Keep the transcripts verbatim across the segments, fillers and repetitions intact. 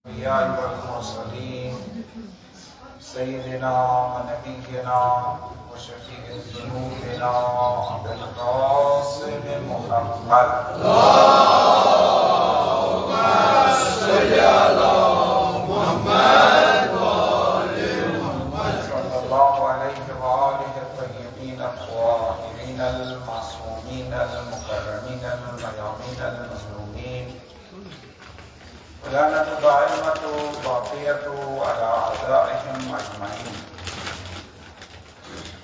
الأنبياء والمرسلين، سيدنا ونبينا وشفيع ذنوبنا أبي القاسم محمد. اللهم صل على محمد وآل محمد. صلى الله عليه وآله الطيبين الطاهرين المعصومين المكرمين الميامين المظلومين. ولعنة دائمة باقية على أعدائهم أجمعين.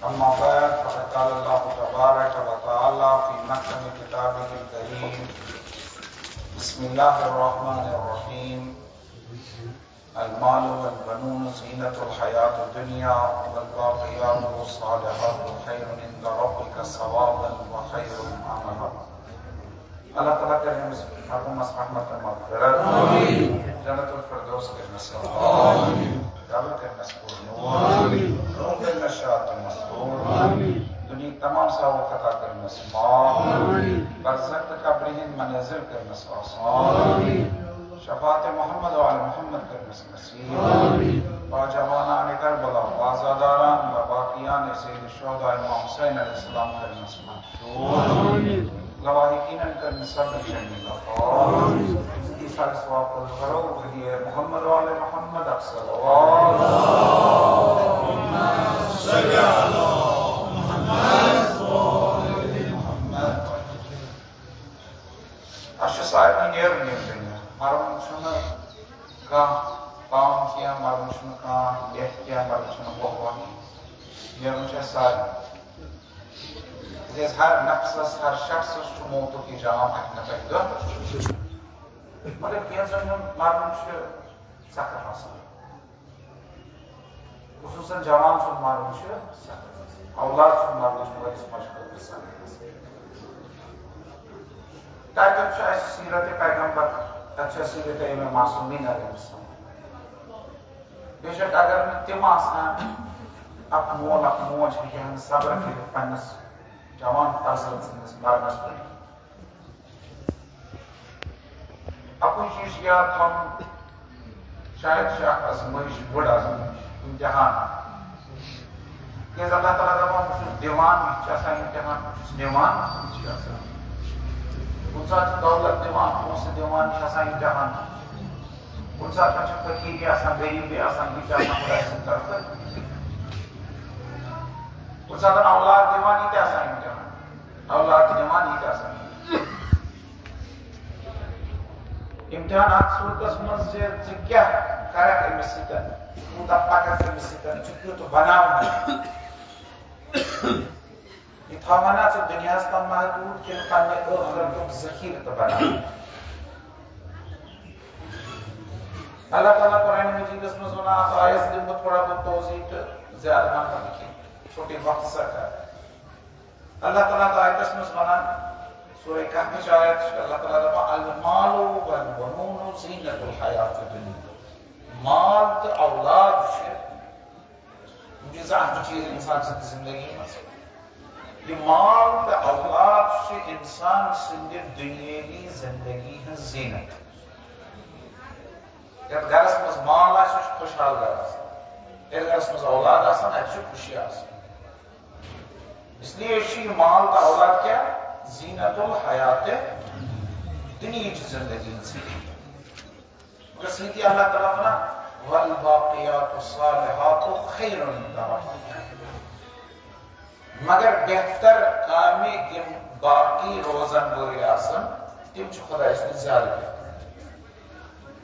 أما بعد، فقد قال الله تبارك وتعالى في محكم كتابه الكريم: بسم الله الرحمن الرحيم. المال والبنون زينة الحياة الدنيا، والباقيات الصالحات خير عند ربك ثوابا وخير أملا. اللہ تعالیٰ کٔرِنۍ أمِس مرحوٗمس رحمت تہٕ مغفرت۔ آمین۔ جنت الفردوس کٔرِنَس۔ آمین۔ قبر کٔرِنَس پُرنور۔ آمین۔ روح کٔرِنَس شاد تہٕ مسرور۔ آمین۔ دُنیہٕکۍ تمام ساوُک خطا کٔرِنَس معاف۔ آمین۔ برزخ تہٕ قبرِ ہٕنٛدۍ منازل کٔرِنَس آسان۔ آمین۔ شفاعت محمد و آل محمد کٔرِنَس نصیب۔ آمین۔ با جوانان کربلا، با زاداران و باقیان سید الشہداء امام حسین علیہ السلام کٔرِنَس منصور۔ آمین۔ لواحقینن کٔرِنَس صبر جمیل عطا۔ آمین۔ سارے ثواب قبول کرو، ودی محمد و آل محمد الصلوات۔ اللهم صل على محمد وآل محمد۔ اَسہِ چھُ سارنٕے نیرُن ییٚمہِ دُنیا۔ مرُن چھُنہٕ کانٛہہ پاوُن کینٛہہ، مرُن چھُنہٕ کانٛہہ لیکھ کینٛہہ، مرُن چھُنہٕ بۄہ وَتھ کینٛہہ۔ نیرُن چھُ اَسہِ سارنٕے۔ تِکیٛازِ ہر نفسس، ہر شخصس چھُ موتُک یہِ جام اَکہِ نتہٕ اَکہِ دۄہ۔ مگر کینٛژن ہُنٛد مرُن چھُ سخت آسان۔ خصوصاً جوان سُنٛد مرُن چھُ سخت۔ اولاد سُنٛد مرُن چھُ مٲلِس ماجہِ خٲطرٕ سخت۔ تَتہِ چھُ اَسہِ سیرت پیغمبر، تَتہِ چھِ اَسہِ سیرت امام معصومین علیہ السلام۔ بے شک اگر نہٕ تِم آسہٕ ہن، اکھ مول اکھ موج ہیٚکہِ ہا نہٕ صبر کٔرِتھ پننِس جوان فرزند سٕنٛدِس مرنس پٮ۪ٹھ۔ اَکُے چیٖز چھُ یاد تھاوُن، شاید چھِ اَکھ آزمٲیِش، بٔڑ آزمٲیِش، امتحان۔ تِکیٛازِ اللہ تعالیٰ دَپان، بہٕ چھُس دِوان، یہِ تہِ چھُ آسان امتحان، بہٕ چھُس نِوان، یہِ تہِ چھُ آسان۔ کُنہِ ساتہٕ چھُ دولت دِوان، پونٛسہٕ دِوان، یہِ چھُ آسان امتحان۔ کُنہِ ساتہٕ چھِ فقیٖری آسان، غریٖبی آسان، یہِ تہِ آسان خۄداے سٕنٛدِ طرفہٕ۔ کُنہِ ساتہٕ اولاد دِوان، یہِ تہِ آسان امتحان۔ اولاد دِوان، یہِ تہِ آسان۔ امتحان اتھ صورتس منٛز زِ ژٕ کیٛاہ کرکھ أمِس سۭتۍ، ژٕ کوٗتاہ پککھ أمِس سۭتۍ، ژٕ کیُتھ بناوکھ۔ یہِ تھاوان نا ژٕ دُنیاہس تام محدوٗد کِنہٕ پننہِ ٲخرتُک ذخیرٕ تہٕ بناوان۔ اللہ تعالیٰ قرآن مجیدس منٛز ونان، اتھ آیس دِمہٕ بہٕ تھوڑا بہت توضیح تہٕ زیادٕ ونہٕ بہٕ نہٕ کینٛہہ، چھوٹے وقت سا کر۔ اللہ تعالیٰ تہٕ آیتس منٛز ونان، سورہ کہفٕچ آیت چھِ اللہ تعالیٰ دپان، المال والبنون زینت الحیات الدنیا۔ مال تہٕ اولاد چھِ ییٖژاہ اہم چیٖز انسان سٕنٛدِ زندگی منٛز۔ یہِ مال تہٕ اولاد چھِ انسان سٕنٛدِ دُنیٲوی زندگی ہٕنٛز زینت۔ یتھ گرس منٛز مال آسہِ، سُہ چھُ خۄشحال گرس۔ یتھ گرس منٛز اولاد آسان، اتہِ چھِ خوشی آسان۔ اس لیے چھُ یہِ مال تہٕ اولاد کیٛاہ؟ زینت الحیات دُنیاہٕچ زندگی ہٕنٛز۔ مگر سۭتی اللہ تعالیٰ ونان، والباقیات الصالحات خیر عند ربک۔ مگر بہتر کامہِ، یِم باقی روزن وٲلۍ آسن، تِم چھِ خۄدایَس نِش زیادٕ بہتر۔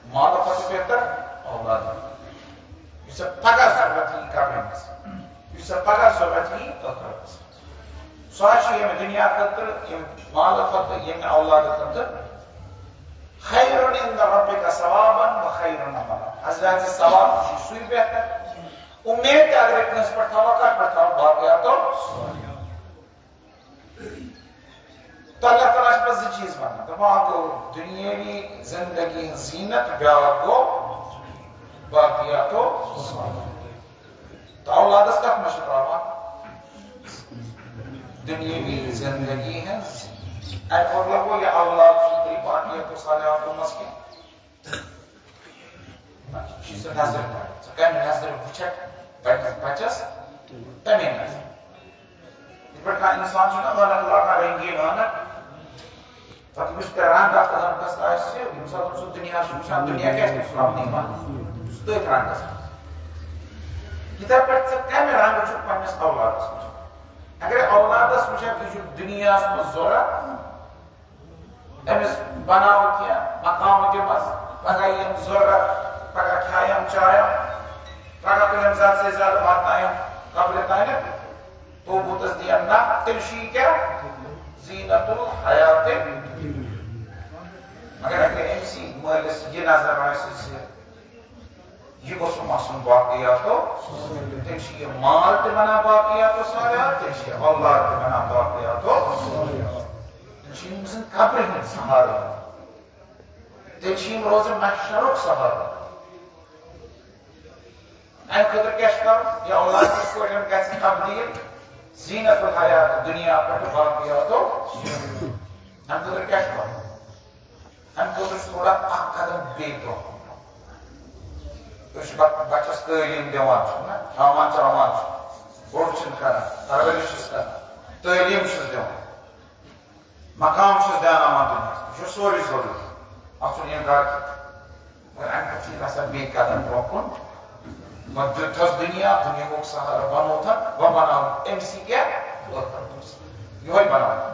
مالہٕ کھۄتہٕ بہتر اولاد۔ یُس ژےٚ پگاہ ضروٗرت یی کَرنَس، یُس ژےٚ پگاہ ضروٗرت یی ٲخرتَس۔ سُہ حظ چھُ ییٚمہِ دُنیا خٲطرٕ، ییٚمہِ مالہٕ کھۄتہٕ، ییٚمہِ اولادٕ کھۄتہٕ خیر عند ربک ثوابا و خیر املا۔ حضرت ثواب چھُ سُے بہتر۔ اُمید تہِ اگرے کٲنٛسہِ پٮ۪ٹھ تھاوو، کتھ پٮ۪ٹھ تھاوو؟ باقیاتو۔ تہٕ اللہ تعالیٰ چھِ پتہٕ زٕ چیٖز ونان۔ دپان، اکھ گوٚو دُنیٲوی زندگی ہٕنٛز زینت، بیٛاکھ گوٚو باقیاتو۔ تہٕ اولادس کتھ منٛز چھِ ترٛاوان؟ دُنیٲوی زندگی ہٕنٛز۔ اَمہِ مطلب گوٚو، یہِ اولاد چھُنہٕ تیٚلہِ باقیاتو صالحاتو منٛز کینٛہہ۔ سُہ نظرِ پٮ۪ٹھ۔ ژٕ کَمہِ نظرِ وٕچھکھ پنٛنِس بَچَس، تَمے نظرِ۔ یِتھ پٲٹھۍ کانٛہہ اِنسان چھُنہ عٲنَکھ لاگان، رنٛگیٖن عٲنَکھ، پَتہٕ یُس تہِ رنٛگ اَتھ عٲنکَس آسہِ، ییٚمہِ ساتہٕ سُہ دُنیا چھُ وٕچھان، دُنیا کیٛازِ چھُ سَمنہٕ یِوان؟ سُہ تٔتھۍ رنٛگَس منٛز۔ یِتھَے پٲٹھۍ ژٕ کَمہِ رنٛگہٕ چھُکھ پنٛنِس اولادَس منٛز؟ اگرے اولادَس وٕچھکھ، یہِ چھُ دُنیاہَس منٛز ضوٚرَتھ، أمِس بناوو کینٛہہ، مکان دِمس، پگاہ یِم ضروٗرت، پگاہ کھایم چایم، پگاہ تُلن زیادٕ سے زیادٕ واتنایم قبرِ تانٮ۪تھ، توبوٗتس دِیم نکھ، تیٚلہِ چھُ یہِ کیٛاہ؟ زیٖنت الحیات۔ مگر اگر أمۍ سٕے مٲلِس یہِ نظر آسہِ زِ یہِ گوٚژھ نہٕ آسُن باقیاتو، تیٚلہِ چھُ یہِ مال تہِ بنان باقیاتو سارا، تیٚلہِ چھُ یہِ اولاد تہِ بنان باقیاتو۔ تیٚلہِ چھِ یِم سٕنٛدِ قبرِ ہُنٛد سہارٕ۔ تیٚلہِ چھِ یِم روزان محشرُک سہارٕ۔ اَمہِ خٲطرٕ کیٛاہ چھُ کَرُن؟ یہِ اولاد کِتھ پٲٹھۍ گژھِ تبدیٖل؟ زیٖنت الحیات دُنیا پٮ۪ٹھ باقیاتو۔ اَمہِ خٲطرٕ کیٛاہ چھُ کَرُن؟ اَمہِ خٲطرٕ چھُ تھوڑا اَکھ قدم بیٚیہِ برٛونٛہہ کُن۔ أسۍ چھِ بَ-، بَچَس تعلیٖم دِوان، چھُ نہ؟ کھٮ۪وان چٮ۪وان چھُ، بوٚڑ چھِنہٕ کَران، پَرؤرِش چھِس کَران، تعلیٖم چھِس دِوان، مقام چھِس دیٛاناوان دُنیاہَس۔ یہِ چھُ سورُے ضروٗری، اَتھ چھُنہٕ اِنکار کینٛہہ۔ مگر اَمہِ پَتہٕ چھُ یہِ گژھان بیٚیہِ قدم برٛونٛہہ کُن۔ وۄنۍ دیُتہَس دُنیا، دُنیاہُک سہارٕ بَنوتھَن، وۄنۍ بَناوُن أمۍ سٕے کیٛاہ؟ ٲخرت۔ یِہوٚے بَناوُن۔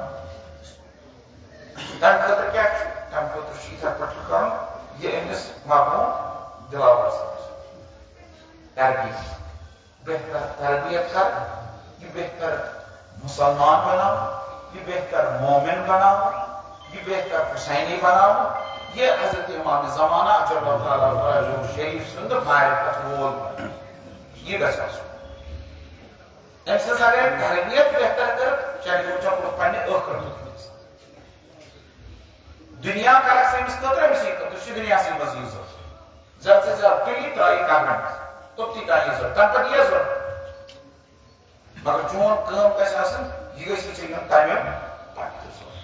تَمہِ خٲطرٕ کیٛاہ چھُ؟ تَمہِ خٲطرٕ چھُ یِتھَے پٲٹھۍ کَرُن، یہِ أمِس مقبوٗل دِلاوَر سۭتۍ۔ تربیت۔ بہتر تربیت کَرٕنۍ، یہِ بہتر مُسلمان بَناوُن، یہِ بہتر مومِن بَناوُن، یہِ بہتر حُسینی بَناوُن، یہِ حضرت امام زمانہ عجل اللہ تعالیٰ فرجہ شریف سُنٛد معرفت وول بَناوُن۔ یہِ گژھِ آسُن۔ أمۍ سٕنٛز اگر تربیت بہتر کٔر، چاہے گوٚو چۄپُر پننہِ ٲخرتُک۔ دُنیا کَرَکھ سا أمِس خٲطرٕ، أمِسٕے خٲطرٕ چھُ دُنیاہَسٕے منٛز یہِ ضوٚرَتھ۔ زیادٕ سے زیادٕ تُلہِ ترٛایہِ قبرَن منٛز، توٚتتھٕے تام یہِ ضوٚرَتھ، تَمہِ پَتہٕ یہِ ضوٚرَتھ۔ مگر چون کٲم گژھِ آسٕنۍ، یہِ گژھِ ژےٚ یُن تَمہِ پَتہٕ تہِ ضوٚرَتھ۔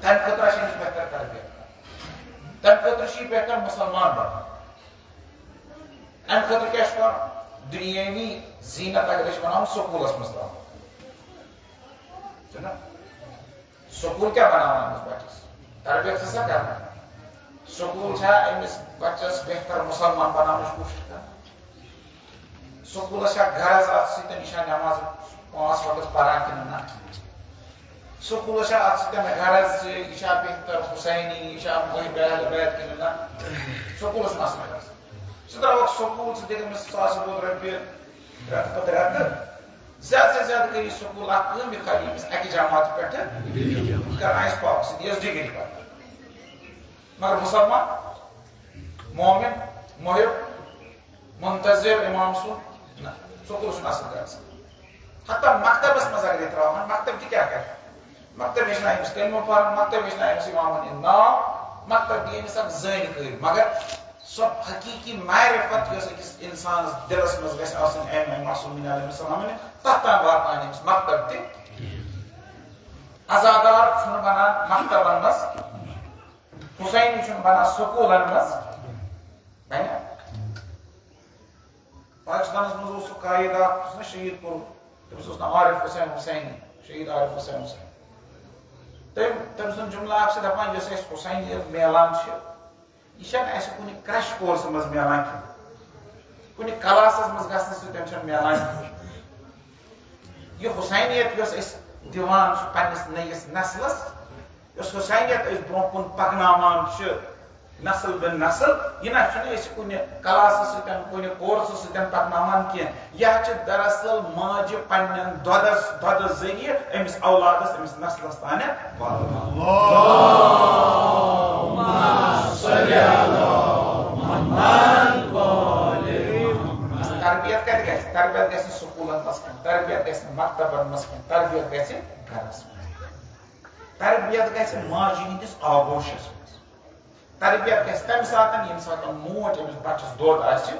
تَمہِ خٲطرٕ چھِ أمِس بہتر تربیت کَرٕنۍ۔ تَمہِ خٲطرٕ چھِ یہِ بہتر مُسلمان بَنُن۔ اَمہِ خٲطرٕ کیٛاہ چھُ کَرُن؟ دُنیٲوی زیٖنت اگر أسۍ وَنو، سکوٗلَس منٛز ترٛاوُن۔ چھُنہ؟ سکوٗل کیٛاہ بَناوان أمِس بَچَس؟ تربیت چھِ سا کَران؟ سکوٗل چھا أمِس بَچَس بہتر مُسلمان بَناونٕچ کوٗشِش کَران؟ سکوٗلَس چھا غرض اَتھ سۭتۍ، یہِ چھا نٮ۪ماز پانٛژھ وقت پَران کِنہٕ نہ؟ سکوٗلَس چھا اَتھ سۭتۍ غرض زِ یہِ چھا بہتر حُسینی، یہِ چھا محب اہل بیت کِنہٕ نہ؟ سکوٗلَس مسلہٕ گژھِ۔ ژٕ ترٛاوَکھ سکوٗل، ژٕ دِکھ أمِس ساسہٕ بوٚد رۄپیہِ رٮ۪تہٕ پَتہٕ رٮ۪تہٕ۔ زیادٕ سے زیادٕ کٔرِو سکوٗل اَکھ کٲم، یہِ کھالہِ أمِس اَکہِ جماعتہِ پٮ۪ٹھٕ، یہِ کَرناوٮ۪س پاپہٕ سۭتۍ، یۄس ڈگری پَتہٕ۔ مگر مُسلمان، مومِن، محب، منتظر امام سُنٛد، نہ، سکوٗلَس چھُنہٕ اَصٕل گژھان۔ حتیٰ مکتبَس منٛز اگر یہِ ترٛاوہَن، مکتب تہِ کیٛاہ کَرِ؟ مکتب ہیٚچھناوِ أمِس کلمہٕ پَرُن، مکتب ہیٚچھناوِ أمِس امامَن ہُنٛد ناو، مکتب دِیہِ أمِس اَکھ زٲنِکٲری۔ مگر سۄ حقیٖقی معرفت یۄس أکِس اِنسانَس دِلَس منٛز گژھِ آسٕنۍ اَمہِ معصومین علیہم السلام نِش، تَتھ تام واتناونہِ أمِس مکتب تہِ۔ عزادار چھُنہٕ بَنان مکتبَن منٛز، حسینی چھُنہٕ بَنان سکوٗلَن منٛز۔ بَنہِ؟ پاکستانَس منٛز اوس سُہ قائد اَکھ، یُس نہٕ شہیٖد کوٚرُکھ، تٔمِس اوس ناو عارف حسین حسینی، شہیٖد عارف حسین حسینی۔ تٔمۍ، تٔمۍ سُنٛد جملہٕ اَکھ چھِ دَپان، یۄس اَسہِ حسینیت میلان چھِ، یہِ چھَنہٕ اَسہِ کُنہِ کرٛش کورسہٕ منٛز میلان کینٛہہ، کُنہِ کلاسَس منٛز گژھنہٕ سۭتۍ چھَنہٕ میلان کینٛہہ۔ یہِ حسینیت یۄس أسۍ دِوان چھِ پنٛنِس نٔیِس نسلَس، یۄس حسینیت أسۍ برٛونٛہہ کُن پَکناوان چھِ نسل بہ نسل، یہِ نہ چھُنہٕ أسۍ کُنہِ کلاسہٕ سۭتۍ، کُنہِ کورسہٕ سۭتۍ پَکناوان کینٛہہ۔ یہِ حظ چھِ دراصل ماجہِ پنٛنٮ۪ن دۄدَس، دۄدٕ ذٔریعہٕ أمِس اولادَس، أمِس نسلَس تانٮ۪تھ واتناوان۔ تربیت کتہِ گژھِ؟ تربیت گژھِ نہٕ سکوٗلن منٛز کینٛہہ، تربیت گژھِ نہٕ مکتبن منٛز کینٛہہ، تربیت گژھِ گرس منٛز۔ تربیت گژھِ ماجہِ ہٕنٛدِس آغوشس منٛز۔ تربیت گژھِ تمہِ ساتن، ییٚمہِ ساتن موج أمِس بچس دۄد آسہِ۔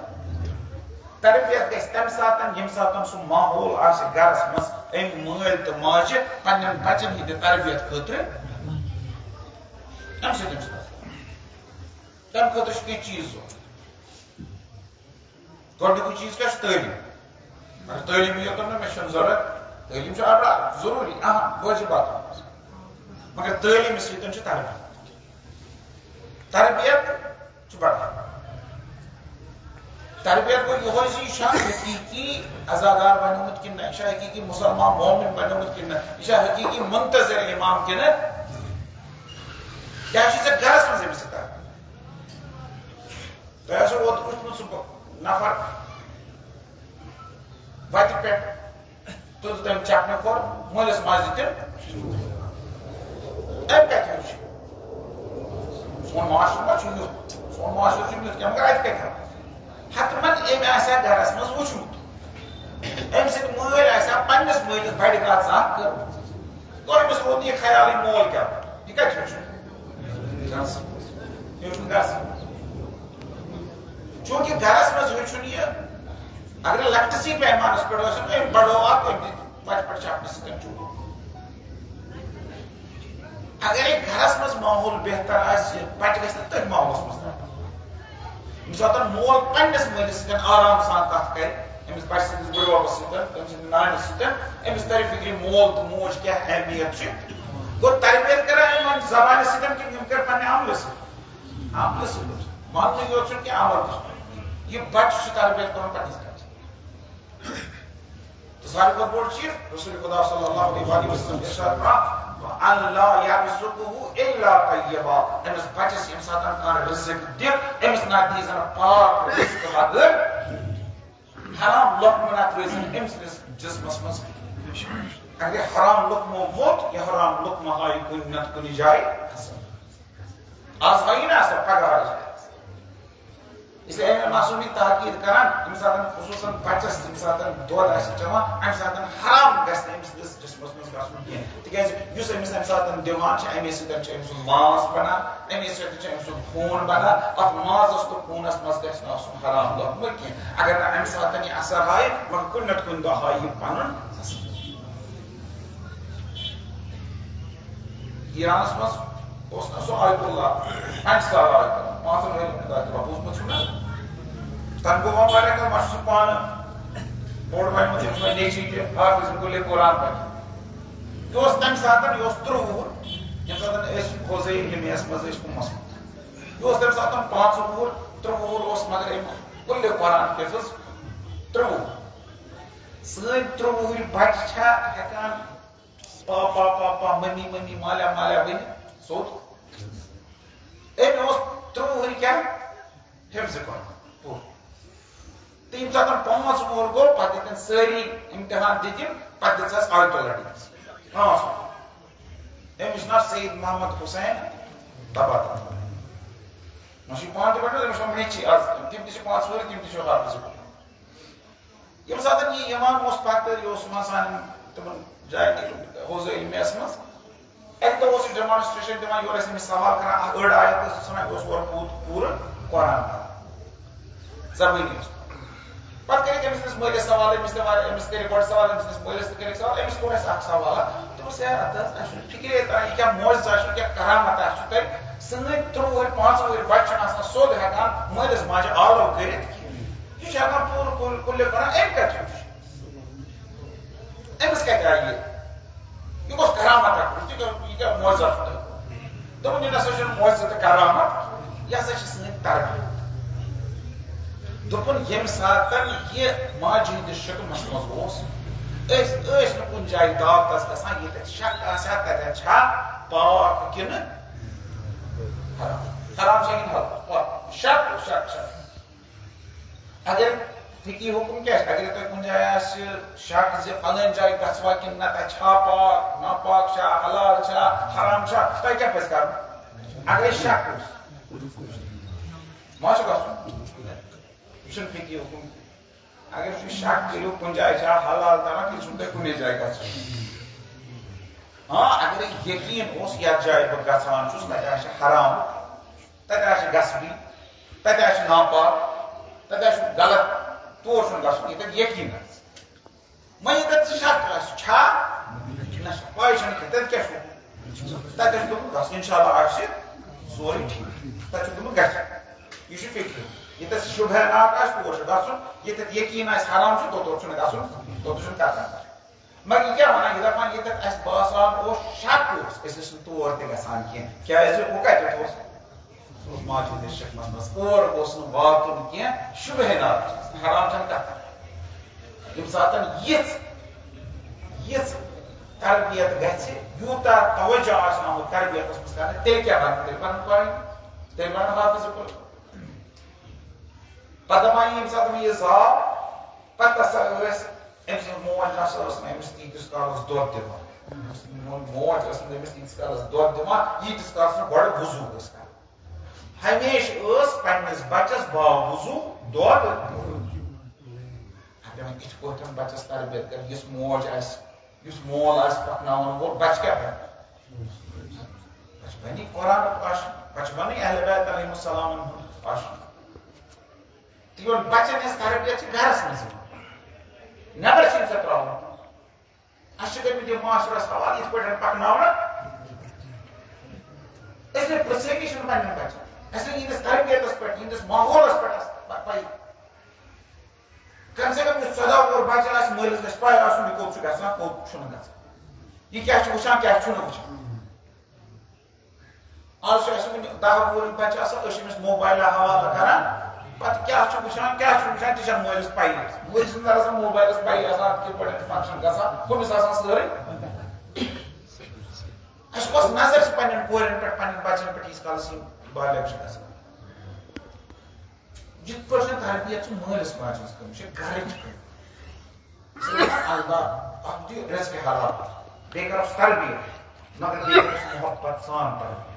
تربیت گژھِ تمہِ ساتن، ییٚمہِ ساتن سُہ ماحول آسہِ گرس منٛز أمۍ مٲلۍ تہٕ ماجہِ پننٮ۪ن بچن ہٕنٛدِ تربیت خٲطرٕ۔ امہِ سۭتۍ، امہِ سۭتۍ۔ تمہِ خٲطرٕ چھِ کینٛہہ چیٖز ضروٗرت۔ گۄڈٕنیُکُے چیٖز کیٛاہ چھُ؟ تعلیٖم۔ مگر تعلیٖم یوت نہٕ، مےٚ چھُنہٕ ضروٗرت۔ تعلیٖم چھِ اَبرار، ضروٗری، اہم، وٲجِبات۔ مگر تعلیٖم سۭتۍ چھُ تربیت۔ تربیت چھُ بڑان۔ تربیت گوٚو یِہوٚے زِ یہِ چھا حقیٖقی عزادار بنیومُت کِنہٕ نہ، یہِ چھا حقیٖقی مُسلمان مومن بنیومُت کِنہٕ نہ، یہِ چھا حقیٖقی منتظر امام کِنہٕ نہ؟ کیٛاہ چھُ ژےٚ گرس منٛز أمِس سۭتۍ کران؟ تۄہہِ آسیو اوترٕ وٕچھمُت سُہ نفر وتہِ پٮ۪ٹھ تُل تٔمۍ چپنہٕ کھۄر، مٲلِس ماجہِ دیُت تٔمۍ۔ أمۍ کَتہِ وٕچھ؟ سون معاشرٕ ما چھُ یُتھ؟ سون معاشرٕ چھُ یُتھ کینٛہہ، مگر اَتہِ کَتہِ ہا؟ حتماً أمۍ آسہِ ہا گَرَس منٛز وٕچھمُت۔ أمۍ سٕنٛدۍ مٲلۍ آسہِ ہا پنٛنِس مٲلِس بَڑِ کَتھ زانٛہہ کٔرمٕژ۔ تۄہہِ أمِس ووت یہِ خیالٕے مول کیٛاہ؟ یہِ کَتہِ وٕچھ؟ گَرَس منٛز۔ یہِ وٕچھ گَرَس منٛز۔ چوٗنٛکہِ گَرَس منٛز ہیوٚچھُن یہِ، اگر لۄکٹِسٕے پیمانَس پٮ۪ٹھ ٲسِن، أمۍ بَڑوو اَتھ، أمۍ دیُت پَتہٕ پٮ۪ٹھ چھِ اَپنَس سۭتۍ چوٗ۔ اگرے گَرَس منٛز ماحول بہتر آسہِ، بَچہِ گژھِ نہٕ تٔتھۍ ماحولَس منٛز تَرُن۔ ییٚمہِ ساتہٕ مول پنٛنِس مٲلِس سۭتۍ آرام سان کَتھ کَرِ، أمِس بَچہِ سٕنٛدِس بٕڈِبَبَس سۭتۍ، تٔمۍ سٕنٛدِس نانِس سۭتۍ، أمِس تَرِ فِکرِ مول تہٕ موج کیٛاہ اہمیت چھِ۔ گوٚو تربیت کَران أمۍ وۄنۍ زبانہِ سۭتۍ کِنہٕ أمۍ کٔر پنٛنہِ عملہٕ سۭتۍ؟ عملہٕ سۭتۍ۔ وَننُے یوت چھُنہٕ کینٛہہ، عمل تہِ چھُ۔ یہِ بَچہِ چھُ تربیت کَرُن پنٛنِس گَرَس۔ تہٕ ساروی کھۄتہٕ بوٚڑ چیٖز، رسول خدا صلی اللہ علیہ وآلہ وسلم ارشاد فرماو، "وأن لا يرزقه إلا طيبا"، أمِس بَچَس ییٚمہِ ساتہٕ کانٛہہ رِزق دِ، أمِس نہ دیٖزَن پاک رِزق بغٲر، حرام لقمہٕ نہ ترٛٲیزَن أمۍ سٕنٛدِس جسمَس منٛز۔ اگر یہِ حرام لقمہٕ ووت، یہِ حرام لقمہٕ ہاوِ کُنہِ نَتہٕ کُنہِ جایہِ۔ آز ہاوِ نہ اَصٕل، پگاہ ہاوِ۔ اس لیے امام معصومی تاکید کران، امہِ ساتہٕ خصوٗصاً بچس، ییٚمہِ ساتہٕ دۄد آسہِ چٮ۪وان، امہِ ساتہٕ حرام گژھِ نہٕ أمِس أمِس جسمس منٛز گژھُن کینٛہہ، تِکیازِ یُس أمِس امہِ ساتہٕ دِوان چھِ، امی سۭتۍ چھُ أمۍ سُنٛد ماس بنان، امی سۭتۍ چھُ أمۍ سُنٛد خوٗن بنان۔ اتھ مازس تہٕ خوٗنس منٛز گژھِ نہٕ آسُن حرام لوٚگمُت کینٛہہ۔ اگر نہٕ امہِ ساتہٕ یہِ اثر ہایہِ، مگر کُنہِ نتہٕ کُنہِ دۄہ ہایہِ یہِ پنُن اثر۔ ایرانس منٛز اوس نہ سُہ آیت اللہ، انصار آیت اللہ، پانٛژن ؤرین ہُنٛد آیت اللہ، بوٗزمُت چھُو نہ؟ تَمہِ گوٚو وۄنۍ واریاہ کال، وۄنۍ چھُ سُہ پانہٕ بوٚڑ بنیومُت، تٔمِس وۄنۍ نیٚچی تہِ، حافظ کُلِ قرآن پتہٕ۔ یہِ اوس تَمہِ ساتہٕ، یہِ اوس ترٛۆوُہ وُہُر، ییٚمہِ ساتہٕ أسۍ حوزے علمیَس منٛز ٲسۍ کُمَس منٛز۔ یہِ اوس تَمہِ ساتہٕ پانٛژھ وُہُر، ترٛۆوُہ وُہُر اوس، مگر أمۍ کُلِ قرآن حفظ ترٛۆوُہ۔ سٲنۍ ترٛۆوُہ وُہٕرۍ بچہِ چھا ہٮ۪کان پا پا پا پا، ممی ممی، مالا مالا ؤنِتھ؟ سیوٚد۔ أمۍ اوس ترٛۆوُہ وُہٕرۍ کیٛاہ؟ حفظ قرآن پوٚر۔ تہٕ ییٚمہِ ساتہٕ پانٛژھ وُہُر گوٚو، پتہٕ دِتِن سٲری امتحان دِتِم، پتہٕ دِژ اَسہِ آیت اللہ ڈگری۔ پانٛژھ وُہُر۔ أمِس ناو سید محمد حسین تبا تبا۔ وۄنۍ چھُ یہِ پانہٕ تہِ پَران، أمِس چھُ نیٚچی آز، تِم تہِ چھِ پانٛژھ وُہٕرۍ، تِم تہِ چھِ حافظ قرآن۔ ییٚمہِ ساتہٕ یہِ یِوان اوس پَتہٕ، یہِ اوس یِوان سانٮ۪ن تِمَن جایَن، حوزٕ علمیَس منٛز۔ اَکہِ دۄہ اوس یہِ demonstration دِوان، یورٕ ٲسۍ أمِس سوال کران، اَکھ أڑ آیت ٲسٕس وَنان، یہِ اوس اورٕ پوٗت پوٗرٕ قرآن پَران۔ زبٲنی اوس۔ پَتہٕ کٔرِکھ أمِس، أمِس مٲلِس سوال، أمِس تہِ وَ-، أمِس کٔرِکھ گۄڈٕ سوال، أمِس، أمِس مٲلِس تہِ کٔرِکھ سوال، أمِس کوٚر اَسہِ اَکھ سوال۔ دوٚپُس، "ہے، اَتھ حظ، اَسہِ چھُنہٕ فِکرے تَران، یہِ کیٛاہ معجزہ چھُ، کیٛاہ کرامت اَتھ چھُ تۄہہِ؟ سٲنۍ ترٛۆوُہ وُہٕرۍ، پانٛژھ وُہٕرۍ بَچہِ چھِنہٕ آسان سیوٚد ہٮ۪کان مٲلِس ماجہِ آلو کٔرِتھ کینٛہہ۔ یہِ چھُ ہٮ۪کان پوٗرٕ کُل-، کُلہِ قرآن، أمۍ کَتہِ ہیوٚچھ؟" أمِس کَتہِ آیہِ یہِ؟ یہِ گوٚژھ کرامت اکھ، یہِ کیٛاہ، یہِ کیٛاہ معجزہ چھُ تۄہہِ؟ دوٚپُن، یہِ نسا چھُنہٕ معجزہ تہٕ کرامت، یہِ ہسا چھِ سٲنۍ تربیت۔ دوٚپُن، ییٚمہِ ساتہٕ یہِ ماجہِ ہٕنٛدِس شِکمس منٛز اوس، أسۍ ٲسۍ نہٕ کُنہِ جایہِ دعوتس گژھان، ییٚتٮ۪تھ شک آسہِ ہا، تتٮ۪تھ چھا پاک کِنہٕ حرام؟ حرام چھا کِنہٕ حلال؟ پاک۔ شک، شک، شک۔ اگر فقہی حکم کیٛاہ چھُ؟ اگر تۄہہِ کُنہِ جایہِ آسہِ شک زِ فلٲنۍ جایہِ گژھوا کِنہٕ نہ، تَتہِ چھا پاک، ناپاک چھا، حلال چھا، حرام چھا، تۄہہِ کیٛاہ پَزِ کَرُن؟ اگرے شک اوس، ما چھُ گژھُن؟ یہِ چھُنہٕ فقہی حکم کینٛہہ۔ اگر تُہۍ شک کٔرِو کُنہِ جایہِ چھا حلال تَران، تیٚلہِ چھُنہٕ تۄہہِ کُنے جایہِ گژھُن۔ ہاں، اگرے یقین اوس، یَتھ جایہِ بہٕ گژھان چھُس، تَتہِ آسہِ حرام، تَتہِ آسہِ غصبی، تَتہِ آسہِ ناپاک، تَتہِ آسہِ غلط، تور چھُنہٕ گژھُن، ییٚتٮ۪تھ یقین آسہِ۔ وۄنۍ ییٚتٮ۪تھ ژٕ شک آسہِ، چھا؟ نہ چھا۔ پَے چھَنہٕ کینٛہہ، تیٚلہِ کیٛاہ چھُ؟ تَتہِ چھُ دوٚپمُت، بَس، اِنشاءاللہ آسہِ سورُے ٹھیٖک۔ تَتہِ چھُ دوٚپمُت، گژھِ۔ یہِ چھُ فِکرِ۔ ییٚتٮ۪تھ شُبہناک آسہِ، تور چھُ گژھُن، ییٚتٮ۪تھ یقیٖن آسہِ حرام چھُ، توٚتور چھُنہٕ گژھُن، توٚتُے چھُنہٕ کَرُن۔ مگر یہِ کیٛاہ وَنان؟ یہِ دَپان، ییٚتٮ۪تھ اَسہِ باسان اوس، شک اوس، أسۍ ٲسۍ نہٕ تور تہِ گژھان کینٛہہ۔ کیٛازِ؟ ہُہ کَتٮ۪تھ اوس؟ سُہ اوس ماجہِ ہٕنٛدِس شِکمَس منٛز۔ اور گوٚژھ نہٕ واتُن کینٛہہ، شُبہناک چھُ، حرام چھَنہٕ کَتھ۔ ییٚمہِ ساتَن یِژھ، یِژھ تربیت گژھِ، یوٗتاہ توجہ آسہِ آمُت تربیتَس منٛز کرنہٕ، تیٚلہِ کیٛاہ بَنہِ؟ تیٚلہِ بَنہِ قرآن، تیٚلہِ بَنہِ حافظ قرآن۔ پَتہٕ دَپان، ییٚمہِ ساتہٕ مےٚ یہِ زاو، پَتہٕ ہسا ٲسۍ أمۍ سٕنٛز موج نہ سا ٲس نہٕ أمِس تیٖتِس کالَس دۄد دِوان۔ أمۍ سٕنٛز مو-، موج ٲس نہٕ أمِس تیٖتِس کالَس دۄد دِوان، ییٖتِس کالَس نہٕ گۄڈٕ وضوٗ ٲس کران۔ ہمیشہِ ٲس پننِس بچس باوضوٗ دۄد دِوان۔ اگر وۄنۍ یِتھ پٲٹھۍ بچس تربیت کرِ، یُس موج آسہِ، یُس مول آسہِ پکناوَن وول، بچہِ کیٛاہ بنہِ؟ بچہِ بنہِ قرآنُک عاشق، بچہِ بنہِ اہل بیت علیہم السلامن ہُنٛد عاشق۔ تہٕ یِمن بچن ہٕنٛز تربیت چھِ گرس منٛز یِوان، نٮ۪بر چھِنہٕ ژےٚ ترٛاوُن۔ اَسہِ چھِ کٔرمٕتۍ یِم معاشرس حوالہٕ یِتھ پٲٹھۍ پکناونہٕ۔ أسۍ نے پرژھٲنی چھِنہٕ پننٮ۪ن بچن۔ اَسہِ نے یِہنٛدِس تربیتس پٮ۪ٹھ، یِہنٛدِس ماحولس پٮ۪ٹھ آسہِ پَ-، پَیی۔ کم سے کم یُس ژۄداہ وُہُر بچہٕ آسہِ، مٲلِس گژھِ پَے آسُن، یہِ کوٚت چھُ گژھان، کوٚت چھُنہٕ گژھان۔ یہِ کیٛاہ چھُ وٕچھان، کیٛاہ چھُنہٕ وٕچھان۔ آز چھُ اَسہِ وٕنہِ دَہ وُہُر بَچہٕ آسان، أسۍ چھِ أمِس موبایلہٕ حوالہٕ کران۔ پَتہٕ کیٛاہ چھُ وٕچھان، کیٛاہ چھُنہٕ وٕچھان، تہِ چھَنہٕ مٲلِس پَیی آسان۔ مٲلِس چھُنہٕ دَرَصل موبایلَس پَیی آسان، اَتھ کِتھ پٲٹھۍ چھُ function گژھان، ہُمِس آسان سٲرٕے۔ اَسہِ کۄس نظر چھِ پنٛنٮ۪ن کورٮ۪ن پٮ۪ٹھ، پنٛنٮ۪ن بَچَن پٮ۪ٹھ، ییٖتِس کالَس یِم بالغ چھِ گژھان؟ یِتھ پٲٹھۍ چھَنہٕ تربیت چھِ مٲلِس ماجہِ ہٕنٛز کٲم، یہِ چھِ گَرٕچ کٲم۔ اللہ، اکھ دِیِو رزق حلال، بیٚیہِ کرُس تربیت، مگر بیٚیہِ کرُس محبت سان تربیت۔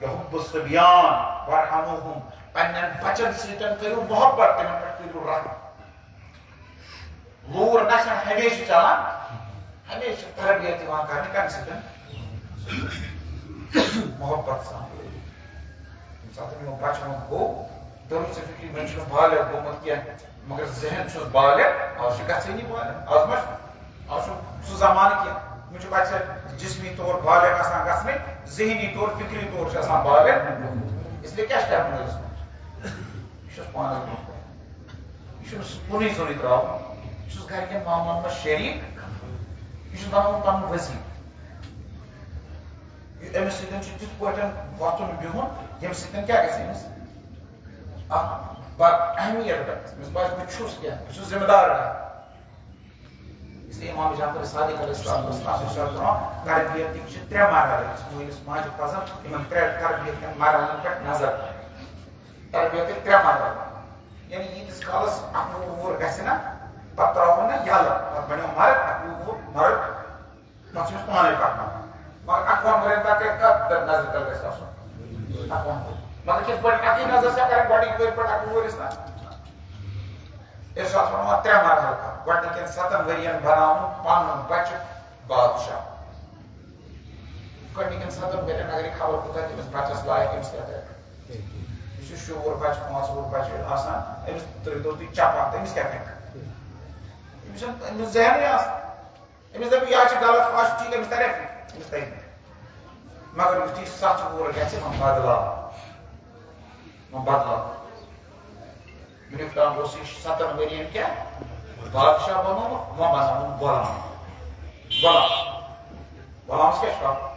یحب الصبیان وارحموہم، پننٮ۪ن بچن سۭتۍ کٔرِو محبت، تِمن پٮ۪ٹھ کٔرِو رحم۔ لوٗر نہ چھنہٕ ہمیشہِ چلان، ہمیشہِ چھِ تربیت یِوان کرنہٕ کمہِ سۭتۍ؟ محبت سان۔ ییٚمہِ ساتہٕ یِمو بچہٕ ووٚن گوٚو، دوٚپُن، ژٕ فِکرِ، وۄنۍ چھُنہٕ بالغ گوٚمُت کینٛہہ، مگر ذہن چھُس بالغ، آز چھُ گژھٲنی بالغ، آز ما چھُ، آز چھُ سُہ زمانہٕ کینٛہہ۔ وۄنۍ چھُ بچہٕ جسمی طور بالغ آسان گژھنٕے، ذہنی طور، فِکری طور چھُ آسان بالغ۔ اس لیے کیٛاہ چھُ کرُن أمِس؟ یہِ چھُس پانَس برونٛہہ کُن۔ یہِ چھُنہٕ سُہ کُنُے زوٚنُے ترٛاوُن۔ یہِ چھُس گرِکٮ۪ن معاملن منٛز شریٖک۔ یہِ چھُس بناوُن پنُن وزیٖر۔ یہِ أمِس سۭتۍ چھُ تِتھ پٲٹھۍ وۄتھُن بِہُن، ییٚمہِ سۭتۍ کیٛاہ گژھِ أمِس؟ اکھ با-، اہمیت گژھِ۔ أمِس باسہِ، بہٕ چھُس کینٛہہ، بہٕ چھُس ذمہٕ دار۔ اس لیے امام جعفر صادق علیہ السلام اوس اَتھ ارشاد فرماوان، تربیتٕکۍ چھِ ترٛےٚ مرحلہٕ۔ أکِس مٲلِس ماجہِ پزن یِمن ترٛےٚ تربیت کٮ۪ن مرحلن پٮ۪ٹھ نظر تھاوٕنۍ۔ تربیتٕکۍ ترٛےٚ مرحلہٕ۔ یعنی ییٖتِس کالس اَکوُہ وُہُر گژھِ نہ، پتہٕ ترٛاوُن نہ یَلہٕ، پتہٕ بنیو مرد، اَکوُہ وُہُر مرد، پتہٕ چھُ أمِس پانَے پَکناوُن۔ مگر اَکوُہَن ؤرِیَن تام کَتہِ، کَتھ نظرِ تَل گژھِ آسُن؟ اَکوُہَن ؤرِیَن۔ مگر کِتھ پٲٹھۍ اَکٕے نظر چھےٚ کَرٕنۍ گۄڈٕنِکۍ ؤرۍ پٮ۪ٹھ اَکوُہ ؤرِیَس تام؟ ارشاد فرماوان، ترٛےٚ مرحلہٕ کَرُن۔ گۄڈٕنِکٮ۪ن سَتَن ؤرِیَن بَناوُن پَنُن بَچہٕ بادشاہ۔ گۄڈٕنِکٮ۪ن سَتَن ؤرِیَن اگر یہِ خبر کوٗتاہ تٔمِس بَچَس لایق، أمِس کیٛاہ تَرِ؟ یہِ چھُ شُر بَچہٕ، پانٛژھ وُہُر بَچہٕ آسان، أمِس ترٛٲوِتو تُہۍ چَپَن، تٔمِس کیٛاہ تَرِ؟ أمِس چھُنہٕ، أمِس ذہنٕے آسان۔ أمِس دَپہِ، یہِ حظ چھِ غلط، آز چھُ ٹھیٖک، أمِس تَرِ فِکرِ، أمِس تَرِ نہٕ۔ مگر یُتھُے سَتھ وُہُر گژھِ، وۄنۍ بدلاو، وۄنۍ بدلاو۔ وٕنیُک تام اوس یہِ سَتَن ؤرِیَن کیٛاہ؟ بادشاہ بنوومُت، وۄنۍ بناوُن غلام۔ غلام۔ غلامَس کیٛاہ چھُ کَرُن؟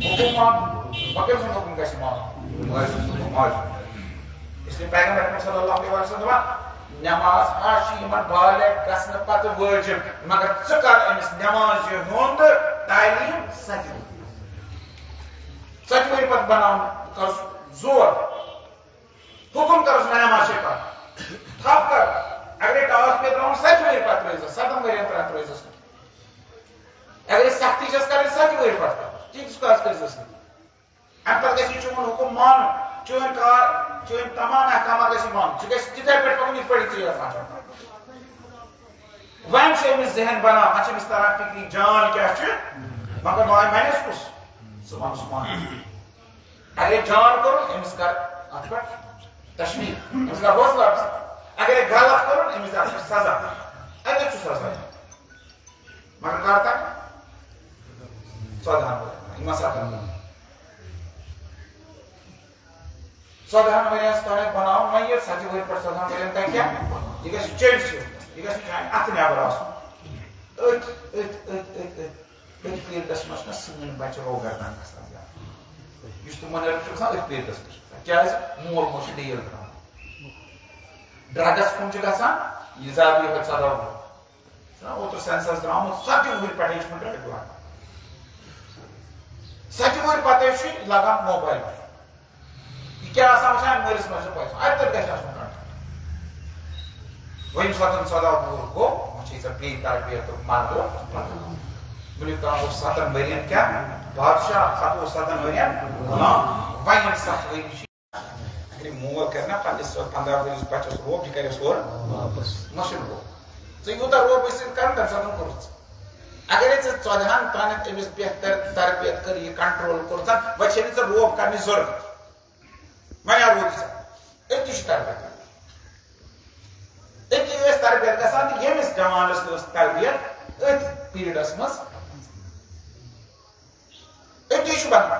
حُکُم مانُن۔ وۄنۍ کٔمۍ سُنٛد حُکُم گژھِ مانُن؟ مٲلۍ سُنٛد حُکُم، ماجہِ ہُنٛد۔ اس لیے پیغمبر اکرم صلی اللہ علیہ وسلم دپان، نماز حظ چھِ یِمن بالغ گژھنہٕ پتہٕ وٲجِب، مگر ژٕ کر أمِس نمازِ ہُنٛد تعلیٖم سَتہِ وُہٕرۍ۔ سَتہِ وُہٕرۍ پتہٕ بناوُن، کرُس زور، حُکُم کرُس نماز چھِ پرٕنۍ۔ تھپھ کر، اگرے ٹاس پیٚیہِ ترٛاوُن، سَتہِ وُہٕرۍ پتہٕ ترٛٲیزٮ۪س، سَتَن ؤرِین ترٛٲوزٮ۪س۔ اگرے سختی چھَس کرٕنۍ، سَتہِ وُہٕرۍ پتہٕ کر، تیٖتِس کالس کٔرزٮ۪س نہٕ۔ اَمہِ پَتہٕ گژھِ یہِ چون حُکُم مانُن، چٲنۍ کار، چٲنۍ تمام احکامات گژھِ یہِ مانُن۔ ژٕ گژھِ تِتھَے پٲٹھۍ پَکُن، یِتھ پٲٹھۍ ژٕ یَژھان چھَکھ۔ وۄنۍ چھُ أمِس ذہن بَنان، وۄنۍ چھُ أمِس تَران فِکرِ جان کیٛاہ چھُ، مگر وۄنۍ وَنٮ۪س کُس؟ ژٕ وَن، ژٕ وَن۔ اگرے جان کوٚرُن، أمِس کر اَتھ پٮ۪ٹھ تشویٖق، أمِس کر حوصلہٕ اَفزٲیی۔ اگرے غلط کوٚرُن، أمِس دِ اَتھ پٮ۪ٹھ سزا۔ اَتٮ۪تھ چھُ سزا۔ مگر کر تام؟ ژۄدہَن ؤرِین، یِمن سَتَن ؤرِین۔ ژۄدہَن ؤرۍ یَس تام بَناوُن، وۄنۍ ییٚلہِ ژَتجی ؤہٕرۍ پٮ۪ٹھ ژۄدہَن ؤرۍ یَن تام کیٛاہ؟ یہِ گژھِ چٔلۍ سیوٚد، یہِ گژھِ نہٕ چانہِ اَتھٕ نٮ۪بر آسُن۔ أتھۍ، أتھۍ، أتھۍ، أتھۍ، أتھۍ، أتھۍ پیٖرڈَس منٛز چھِنہ سٲنۍ بَچہِ روگردان گژھان زیادٕ۔ یُس تِمَن أرٕکھ چھُ گژھان، أتھۍ پیٖرڈَس منٛز چھُ گژھان۔ کیٛازِ؟ مول موج چھُ ڈیٖل کران۔ ڈرگس کُن چھُ گژھان، یہِ زیادٕ یِہوٚے ژۄداہ وُہُر۔ چھُنہ اوترٕ سینسس درٛامُت، ژَتجی وُہٕرۍ پٮ۪ٹھَے چھُ وۄنۍ ڈرگ لگان۔ ژَتجی وُہٕرۍ پَتَے چھُ یہِ لگان موبایل۔ یہِ کیٛاہ آسان وٕچھان، مٲلِس ماجہِ چھُنہٕ پَے آسان۔ اَتہِ پٮ۪ٹھ گژھِ آسُن کنٹرول۔ وۄنۍ ییٚمہِ ساتہٕ ژۄداہ وُہُر گوٚو، وۄنۍ چھِ یہِ ژےٚ بیٚیہِ تربیت تہٕ مرحلہٕ۔ وٕنیُک تام اوس سَتَن ؤرِین کیٛاہ؟ بادشاہ، پَتہٕ اوس سَتَن ؤرِین غلام۔ وۄنۍ یِم سَتھ ؤری چھِ اگر یہِ مول کرِ نا پننِس پنٛداہ ؤرِس بچس روب، یہِ کرٮ۪س اورٕ واپس۔ مۄشُن روب۔ ژٕ یوٗتاہ روب أمِس سۭتۍ کران، تَمہِ ساتہٕ کوٚرُتھ ژٕ۔ اگرے ژےٚ ژۄدہَن پانن أمِس بہتر تربیت کٔر، یہِ کنٹرول کوٚر، تَمہِ وۄنۍ چھےٚ نہٕ ژےٚ روب کرنٕچ ضروٗرت۔ وۄنۍ آو روٗدٕے ژےٚ۔ أتی چھِ تربیت کران۔ أتی ٲسۍ تربیت گژھان، تہٕ ییٚمِس جوانس تہِ ٲس تربیت أتھۍ پیٖرڈس منٛز۔ أتی چھُ بنان۔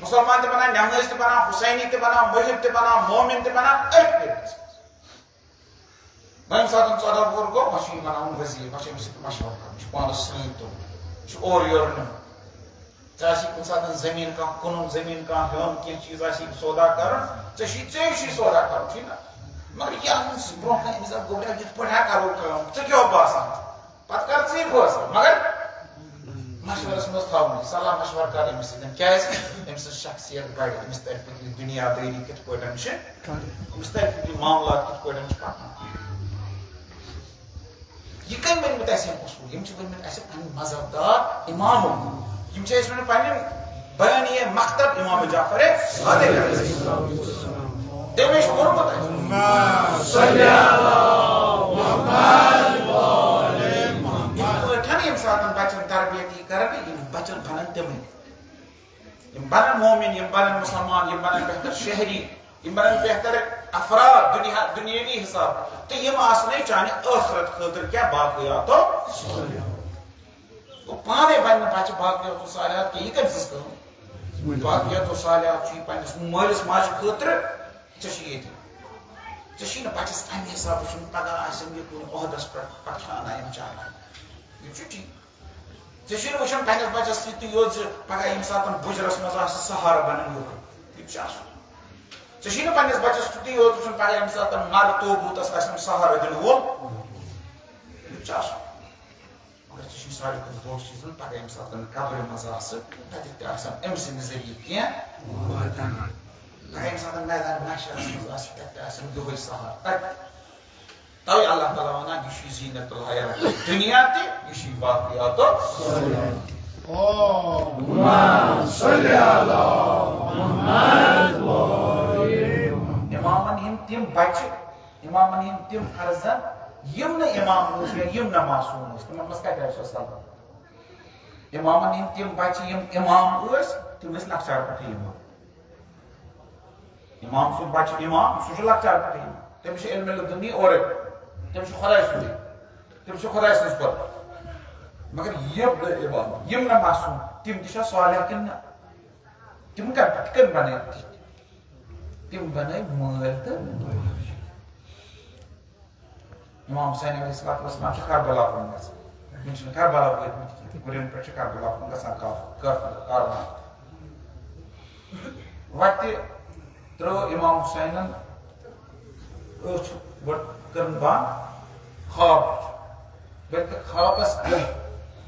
مُسلمان تہِ بنان، نمٲزۍ تہِ بنان، حسینی تہِ بنان، مُحب تہِ بنان، مومن تہِ بنان، أتھۍ پیٖرڈس منٛز۔ وۄنۍ ییٚمہِ ساتہٕ ژۄداہ وُہُر گوٚو، وۄنۍ چھُ یہِ بناوُن وزیٖر، وۄنۍ چھُ أمِس سۭتۍ مشورٕ کرُن، یہِ چھُ پانس سۭتۍ تُلُن، یہِ چھُ اورٕ یورٕ نیُن۔ ژےٚ آسی کُنہِ ساتہٕ زٔمیٖن کانٛہہ کٕنُن، زٔمیٖن کانٛہہ ہیوٚن، کینٛہہ چیٖز آسی سودا کرُن، ژےٚ چھُے، ژےٚ چھُے سودا کرُن، چھُے نہ؟ مگر یہِ اَنُن سُہ برونٛہہ کَنہِ أمِس دَپہِ، گوٚبرا، یِتھ پٲٹھۍ ہا کرو کٲم، ژےٚ کیٛاہ باسان؟ پتہٕ کر ژٕے فٲصلہٕ، مگر مشورس منٛز تھاوُن، صلاح مشورٕ کر أمِس سۭتۍ۔ کیٛازِ؟ أمۍ سٕنٛز شخصیت بڑِ، أمِس ترِ فکرِ دُنیادٲری کِتھ پٲٹھۍ چھِ، أمِس ترِ فکرِ معاملات کِتھ پٲٹھۍ چھِ پکان۔ یہِ کٔمۍ ؤنۍ مٕتۍ اَسہِ یِم اصوٗل؟ یِم چھِ ؤنۍ مٕتۍ اَسہِ پنٕنۍ مذہب دار اِمامو۔ یِم چھِ اَسہِ ؤنۍ مٕتۍ پنٕنۍ بٲنی مکتب امام جعفر صادق علیہ السلام۔ تٔمۍ چھُ ووٚنمُت اَسہِ۔ صلی اللہ محمد۔ یِتھ پٲٹھۍ ییٚمہِ ساتہٕ بچن تربیت یی کرنہٕ، یِم بچن بنن تِمے۔ یِم بنن مومن، یِم بنن مسلمان، یِم بنن بہتر شہری، یِم بنن بہتر افراد دنیا، دنیاوی حساب۔ تہٕ یِم آسنَے چانہِ ٲخرت خٲطرٕ کیٛاہ؟ باقیاتو۔ گوٚو پانے بنہِ نہٕ بچہِ باقیاتو صالحات کینٛہہ۔ یہِ کٔمۍ سٕنٛز کٲم؟ باقیاتو صالحات چھُ یہِ پننِس مٲلِس ماجہِ خٲطرٕ۔ ژےٚ چھُے ییٚتہِ۔ ژےٚ چھُے نہٕ بچس تمہِ حسابہٕ وٕچھُن، پگاہ آسن یہِ کُنہِ عہدس پٮ۪ٹھ، پتہٕ چھا انان یِم چالاک۔ یہِ چھُ ٹھیٖک۔ ژےٚ چھُے نہٕ وٕچھُن پننِس بچس تیُتُے یوت زِ پگاہ ییٚمہِ ساتہٕ بُجرس منٛز آسہِ سہارٕ بنان یُہُے۔ یہِ تہِ چھُ اصل۔ ژےٚ چھُے نہٕ پننِس بچس تیُتُے یوت وٕچھُن پگاہ ییٚمہِ ساتہٕ مرٕ توبوٗتس آسن سہارٕ دِنہٕ وول۔ یہِ تہِ چھُ اصل۔ مگر ژےٚ چھُے ساروی کھۄتہٕ بوٚڑ چیٖز وَنُن، پگاہ ییٚمہِ ساتہٕ قبرِ منٛز آسہٕ، تَتہِ تہِ آسن أمۍ سٕنٛدِ ذٔریعہٕ کینٛہہ واتان۔ پگاہ ییٚمہِ ساتہٕ میدان محشرس منٛز آسہِ، تَتہِ تہِ آسن یِہوٚے سہارٕ۔ تَتہِ، تَوَے اللہ تعالیٰ وَنان، یہِ چھُے زیٖنت الحیات دُنیا تہِ، یہِ چھُے باقیاتو۔ اللہم صل علی محمد۔ اِمامن ہٕنٛدۍ تِم بچہِ، اِمامن ہٕنٛدۍ تِم فرزند، یِم نہٕ اِمام ٲسۍ یا یِم نہٕ معصوم ٲسۍ، تِمن منٛز کتہِ آسہِ سۄ صلوات؟ اِمامن ہٕنٛدۍ تِم بچہِ، یِم اِمام ٲسۍ، تِم ٲسۍ لۄکچارٕ پٮ۪ٹھٕے اِمام۔ اِمام سُنٛد بچہِ اِمام، سُہ چھُ لۄکچارٕ پٮ۪ٹھٕے اِمام۔ تٔمِس چھُ علمِ لدُنی اورَے، تٔمِس چھُ خۄداے سُنٛدُے، تٔمِس چھُ خۄداے سٕنٛز پٲٹھۍ۔ مگر یِم نہٕ اِمام، یِم نہٕ معصوم، تِم تہِ چھا صالح کِنہٕ نہ؟ تِم کَتہِ، تِم کَتہِ بَنٲے تِتھۍ؟ تِم بَنٲے مٲلۍ تہٕ امام حسین علیہ الصلوۃ والسلام چھِ کربلا کُن گژھان۔ یِم چھِنہٕ کربلا وٲتمٕتۍ کینٛہہ۔ گُرٮ۪ن پٮ۪ٹھ چھِ کربلا کُن گژھان کافر، کافر کاروان۔ وَتہِ ترٛٲو امام حسینن أچھ گۄڈٕ کٔرٕن بنٛد، خواب وٕچھ۔ بلکہِ خوابس تہٕ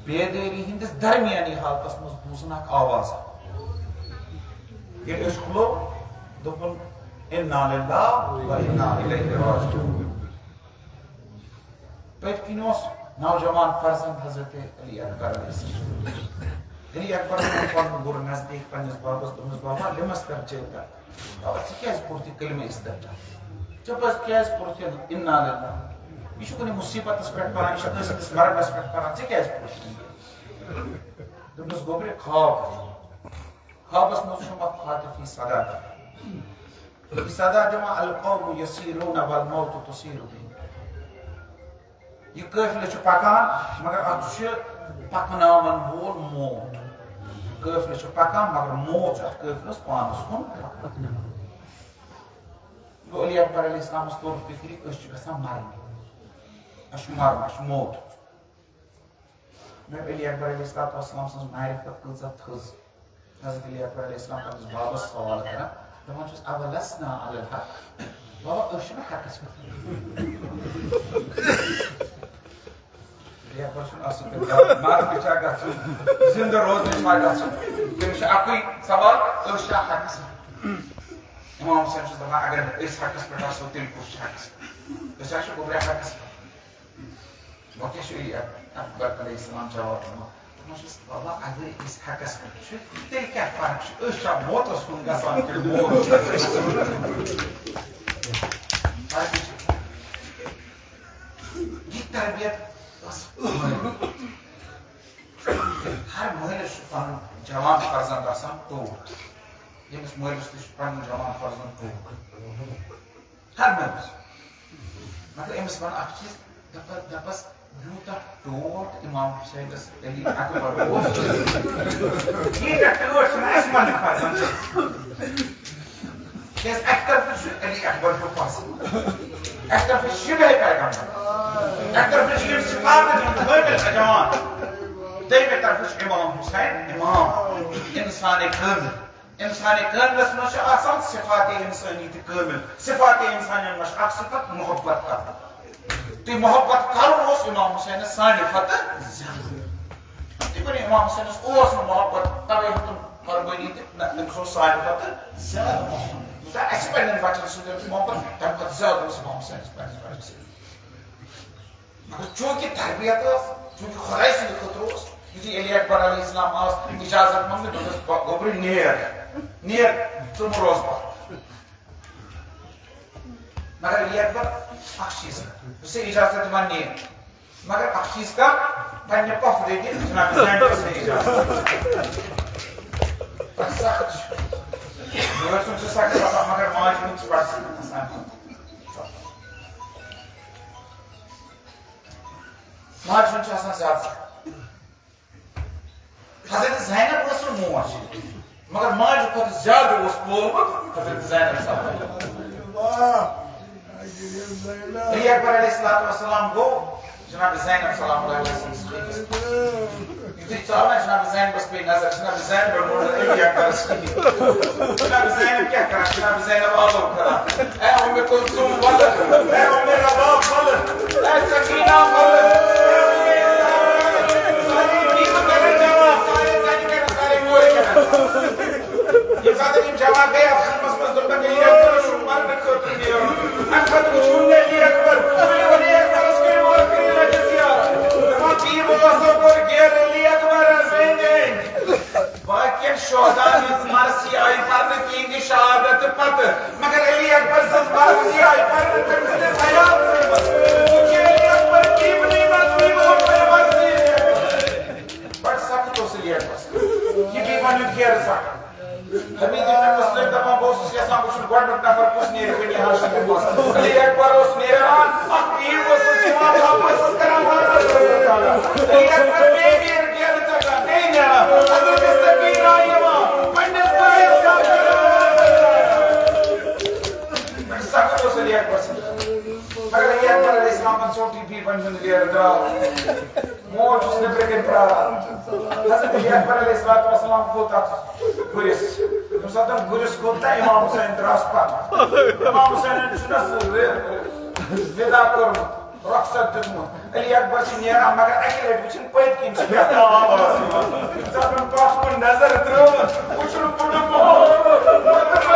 بیدٲری ہٕنٛدِس درمیانی حالتس منٛز بوٗزُن اکھ آواز۔ ییٚلہِ أچھ کھُلو، دوٚپُن، "انا للہ و انا الیہ راجعون۔" پٔتۍ کِنۍ اوس نوجوان فرزند حضرت علی اکبر علیہ السلام۔ علی اکبرن اوٚن پنُن گُر نزدیٖک پننِس بابس، دوٚپمس، "بابا، لمس ترجیت؟" بابا، ژٕ کیٛازِ پوٚرُتھ یہِ کلمہ استرجاع؟ ژےٚ پزِ کیٛازِ پوٚرُتھ یہِ انا للہ؟ یہِ چھُ کُنہِ مصیبتس پٮ۪ٹھ پران، یہِ چھُ کٲنٛسہِ ہٕنٛدِس مرنس پٮ۪ٹھ پران، ژےٚ کیٛازِ پوٚرُتھ یہِ؟ دوٚپمس، گوٚبرِ، خواب وُچھ۔ خوابس منٛز چھُم اکھ خاطف یہِ صدا کران۔ یہِ صدا دِوان، "القوم یسیرون والموت تسیر بهم۔" یہِ قٲفلہٕ چھُ پکان، مگر اتھ چھُ پکناون وول موت۔ قٲفلہٕ چھُ پکان، مگر موت چھُ اتھ قٲفلس پانس کُن پکناوان۔ علی اکبر علیہ السلامس توٚر فکرِ، أسۍ چھِ گژھان مرنہِ، اَسہِ چھُ مرُن، اَسہِ چھُ موت۔ مےٚ علی اکبر علیہ الصلوۃ والسلام سٕنٛز معرفت کۭژاہ تھٔز۔ حضرت علی اکبر علیہ السلام پننِس بابس سوال کران، دپان چھُس، "اولسنا علی الحق؟" بابا، أسۍ چھِنہٕ حقس پٮ۪ٹھ؟ علی اکبر چھُنہٕ اصل پٲٹھۍ دپان، مرنٕچ چھا گژھُن، زندٕ روزنٕچ چھا گژھُن؟ تٔمِس چھُ اکُے سوال، أسۍ چھا حقس پٮ۪ٹھ؟ امام حسین چھُس دپان، اگر نہٕ أسۍ حقس پٮ۪ٹھ آسو، تیٚلہِ کُس چھُ حقس پٮ۪ٹھ؟ أسۍ حظ چھِ گوٚبرِ حقس پٮ۪ٹھ۔ وۄنۍ کیٛاہ چھُ علی اکبر علیہ السلام جواب دِوان؟ دَپان چھُس، "بابا، اگر أسۍ حقس پٮ۪ٹھ چھِ، تیٚلہِ کیٛاہ فرق چھِ؟ أسۍ چھا موتس کُن گژھان کِنہٕ موت چھِ اَسہِ گژھان؟" فرقٕے چھِ گژھان۔ یہِ تربیت ٲس مٲلۍ۔ ہر مٲلِس چھُ پنُن جوان فرزند آسان ٹوٹھ۔ ییٚمِس مٲلِس تہِ چھُ پنُن جوان فرزند ٹوٹھ۔ ہر مٲلِس۔ مگر أمِس وَن اکھ چیٖز، دَپس، دَپس، یوٗتاہ ٹوٹھ امام حسینس علی اکبر اوس، ییٖتیٛاہ ٹٲٹھ چھِنہٕ اَسہِ پنٕنۍ فرزند۔ کیٛازِ اَکہِ طرفہٕ چھُ علی اکبر ہیوٗ فضل، اَکہِ طرفہٕ چھِ شبہ پیغمبر، اَکہِ طرفہٕ چھِ یِم صفات یِم کٲمِل جوان، دوٚیمہِ طرفہٕ چھُ امام حسین امام، انسان کٲمِل۔ انسان کٲمِلس منٛز چھِ آسان صفات انسانی تہِ کٲمِل، صفات انسانین منٛز چھِ اکھ صفت محبت کرُن۔ تہٕ محبت کرُن اوس امام حسینس سانہِ کھۄتہٕ زیادٕ۔ تہِ کُنہِ امام حسینس اوس نہٕ محبت، توے ہیوٚتُن قربٲنی تہِ نہ، تٔمِس اوس سانہِ کھۄتہٕ زیادٕ محبت۔ یوٗتاہ اَسہِ پننٮ۪ن بچن سۭتۍ اوس محبت، تَمہِ کھۄتہٕ زیادٕ اوس امام حسینس پننِس بچن سۭتۍ۔ مگر چوٗنٛکہِ تربیت ٲس، چوٗنٛکہِ خۄداے سٕنٛدِ خٲطرٕ اوس، یُتھُے علی اکبر علیہ السلام آس اجازت منٛگنہِ، دوٚپُس، "بہٕ گوٚبرِ نیر، نیر، ژٕ مہٕ روز پتھ۔" مگر علی اکبر، اکھ چیٖز کر، بہٕ چھُسے اجازت دِوان نیر، مگر اکھ چیٖز کر، پننہِ پۄپھٕ دٔدِ جناب زینبس دِ اجازت۔ سخت چھُ۔ مٲلۍ سُنٛد چھُ سخت آسان، مگر ماجہِ ہُنٛد چھُ بڑٕ سخت آسان۔ ماجہِ ہُنٛد چھُ آسان زیادٕ۔ حضرت زینب ٲس نہٕ موج، مگر ماجہِ کھۄتہٕ زیادٕ اوس پولمُت حضرت زینب صاحب۔ علی اکبر علیہ الصلوۃ والسلام گوٚو جناب زینب سلام اللہ علیہ سٕنٛدِس خیٖرس۔ یُتھُے ژاو نا جناب زینبس پے نظر، جناب زینب مونڈ علی اکبرس کِہیٖنۍ۔ جناب زینب کیٛاہ کران؟ جناب زینب آلو کران۔ اے ام کلثوم ولد، اے ام رباب ولد، اے سکینہ ولد، اے ام سارے ٹیم کرن جمع، سارے زنہِ کرن، سارے کورِ کرن۔ ییٚمہِ ساتہٕ یِم جمع گٔے، اتھ خدمس منٛز دوٚپمَکھ، علی اکبرس چھُ مرنہٕ خٲطرٕ نیرُن۔ اَمہِ پتہٕ وُچھُن نہٕ علی اکبر، ؤلِو علی اکبرس کٔرِو ٲخری لٹہِ زیارت۔ دپان، ٹیم اوسو کوٚر گیرٕ علی اکبرس أنٛدۍ أنٛدۍ۔ باقین شہداہن ہٕنٛز مرثی آیہِ پرنہٕ تِہنٛدِ شہادت پتہٕ، مگر علی اکبر سٕنٛز مرثی آیہِ پرنہٕ تٔمۍ سٕنٛدِس حیاتسٕے منٛز۔ چونکہ علی اکبر کی بنی مرثی بہت بڑی مرثی ہے۔ بڑٕ سخت اوس علی اکبر۔ یہِ بیٚیہِ ونیُک گیرٕ سخت۔ حمید ابن مسلم دپان، بہٕ اوسُس یژھان وٕچھُن گۄڈٕنیُک نفر کُس نیرِ بنی ہاشم منٛز۔ علی اکبر اوس نیران، اکھ بھیٖڑ ٲسٕس یِوان، تھپھ ٲسٕس کران، واپس ٲسٕس ژلان۔ علی اکبر بیٚیہِ نیرِ گیرٕ ژٹان، بیٚیہِ نیران۔ حضرت سکینہ یِوان، پننِس بٲیِس سۭتۍ کران۔ سخت اوس علی اکبر سٕنٛدِ۔ مگر علی اکبر علیہ السلامن ژوٚٹ یہِ بیبن ہُنٛد گیرٕ درٛاو۔ موج چھُس نیٚبرٕ کَنۍ پرٛاران۔ حضرت علی اکبر علیہ الصلوۃ والسلام گوٚو تَتھ گُرِس۔ ییٚمہِ ساتہٕ گُرِس کھوٚت تہٕ امام حسین درٛاس پَتہٕ۔ امام حسینن چھُنہ سُہ وِ-، وِدا کوٚرمُت، رۄخصت دیُتمُت۔ علی اکبر چھِ نیران، مگر اَکہِ لَٹہِ وٕچھِن پٔتۍ کِنۍ چھِ کیٛاہ تام آواز یِوان۔ ییٚمہِ ساتہٕ پَتھ کُن نظر ترٛٲوٕن، وٕچھُن بُڈٕ مول۔